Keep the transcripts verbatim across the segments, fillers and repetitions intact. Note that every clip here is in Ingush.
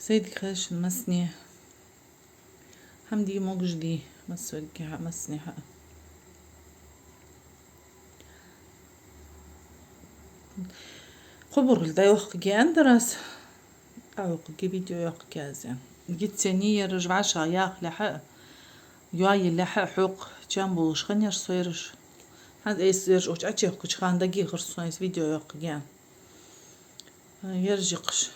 Сайдиг хешан массане. ХӀама де могаш дий, массаваргахьа, массанехьа. Кхо боргӀал дӀайоаккхаргья аьннадар аз. ДӀайоаккхаргья, видео йоаккхаргья аз. Гиццени ераш вӀашагӀъяхалехьа, йоаялехьа хьокха чам болаш хиннаяр со ераш. ХӀанз айса ераш укх чу Ӏочуехкача хана дагадехар сона, айса видео йоаккхаргья. Ераш йикхаш.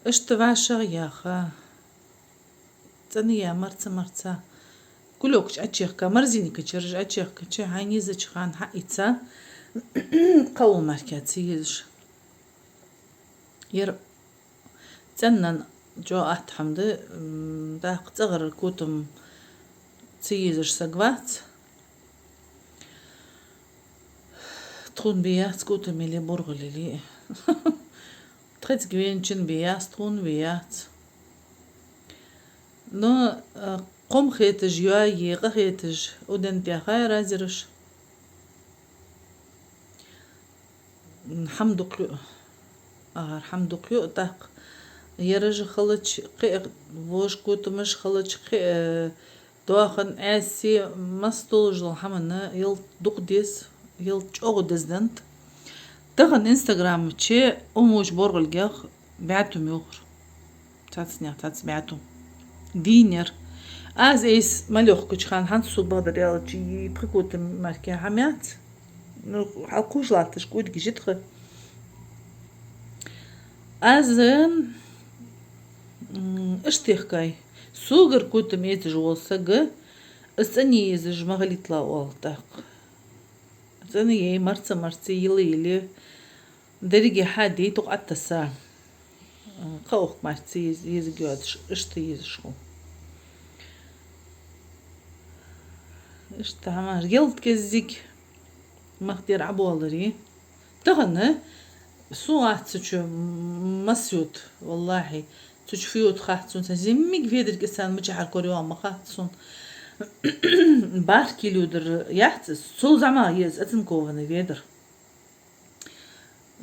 Иштта вӀашагӀъяха. ЦӀенъяь марца-марца. Кулёкаш Ӏочуехка, морозильника чу ераш Ӏочуехкача, хьайна езача хана хьаийца, кхы а мара ца езаш. Ер цӀенъян чӀоагӀа атта хӀама да, м, тӀаккха цӀагӀара котам ца езаш саг вац. Тхона бе яц котам яле, боргӀал яле. Тхоцига венчун бе яц, тхона бе яц. Но, а, кхо ма хеташ, йоае, къахеташ, уден тӀехьа хьайра аз ераш. ХӀама дукха ю. АгӀар хӀама дукха ю, тӀаккха ераш хилча кхы а, вож котамаш хилча кхы а, доахан Ӏаьсий, масса долаш дола хӀамана ялат дукха деза, ялат чӀоагӀа деза да. Тахан Инстаграма чу умуч боргӀалгех бӀаь тума йохар. Цхьаццанех цхьацца бӀаь тума. Дийнер. Аз айса мел йоаккхача хана хӀанз сога бакъдар аьлча, пхи котам мара хӀама яц. Ну, хьалкхувш латташ кӀудгижитха. Аз, м, иштта техкай. Согара котам эцаш вола саг, аз цӀенъе езаш ма хилийталахь оал тӀаккха. ЦӀенъяь, марца-марца, йила-йила, деррига хьаде, тӀаккха Ӏотесса. Кхы а укх мара ца ез-, езаргйоацаш, иштта езаш хул. Иштта хӀама, ялат кӀеззига мах тӀера Ӏобоаларе. Тахан сона хац цу чу масса йода, валлахӀи, цу чу фу йода хац сона, цхьа зӀамига ведарг царна мичахьара корайоагӀа ма хац сона. БархӀ кила йодар яц из, цул зӀамагӀа я из оцинкованный ведар.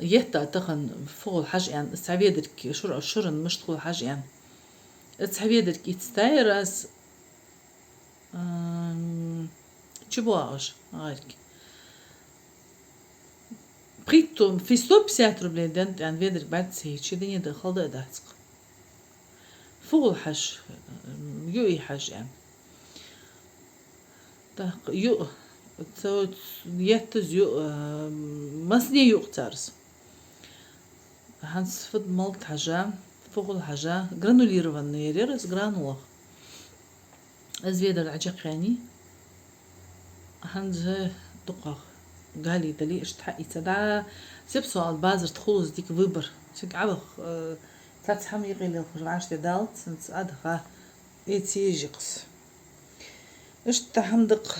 Етта тахан фу хул хьажа аьнна, цхьа ведарг шура, шуран мишта хул хьажа аьнна. Цхьа ведарг ийцай аз, ам, чубоагӀаш гӀарг. Пхийтта, фи сто пятьдесят рублей денна тӀа ведарг бац ца хьийча, дунен тӀа хала да а дац-кх. Фу хул хьажа, ам, юий хьажа аьнна. ТӀаккха юъ, цу, еттаз юъ, а, массане юъ царца. ХӀанз фуд малт хьажа, фу хул хьажа, гранулированный яр ер из, гранулах. Из ведар Ӏочакхъяьннай. ХӀанз дукхагӀа гали дали иштта хьаийца. Да, сеп соал базар тӀа хул из дика выбор. Цига Ӏоваха, э, цхьацца хӀама юкъе лелхаш вӀаштӀехьадалац, хӀанз Ӏодаха, эца езаш я-кх из. Иштта хӀама да-кх.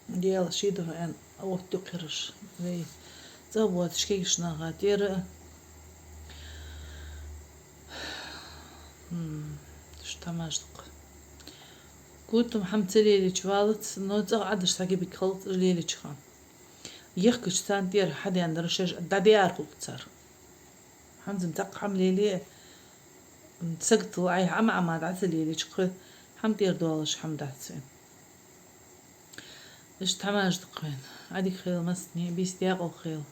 Даьла ший духьа аьнна, оттаю-кх ераш. Вай цӀагӀа боацаш кегийча наха тӀера. М, иштта хӀамаш да-кх. Котам хӀама ца лелача валац, но цӀагӀа Ӏодеш цхьа кепиг хилац лелача хана. Ехкача царна тӀера хьадаьннар шоаш дӀадаьр хул-кх цар. ХӀанз-м цхьаккха хӀама лелае, саготал Ӏайха Ӏама-Ӏама дӀа ца лелача, кхы хӀама тӀера доалаш хӀама дац вайна. Иштта хӀамаш да-кх вайна. Ӏадика хийла массане, бийса даькъала хийла.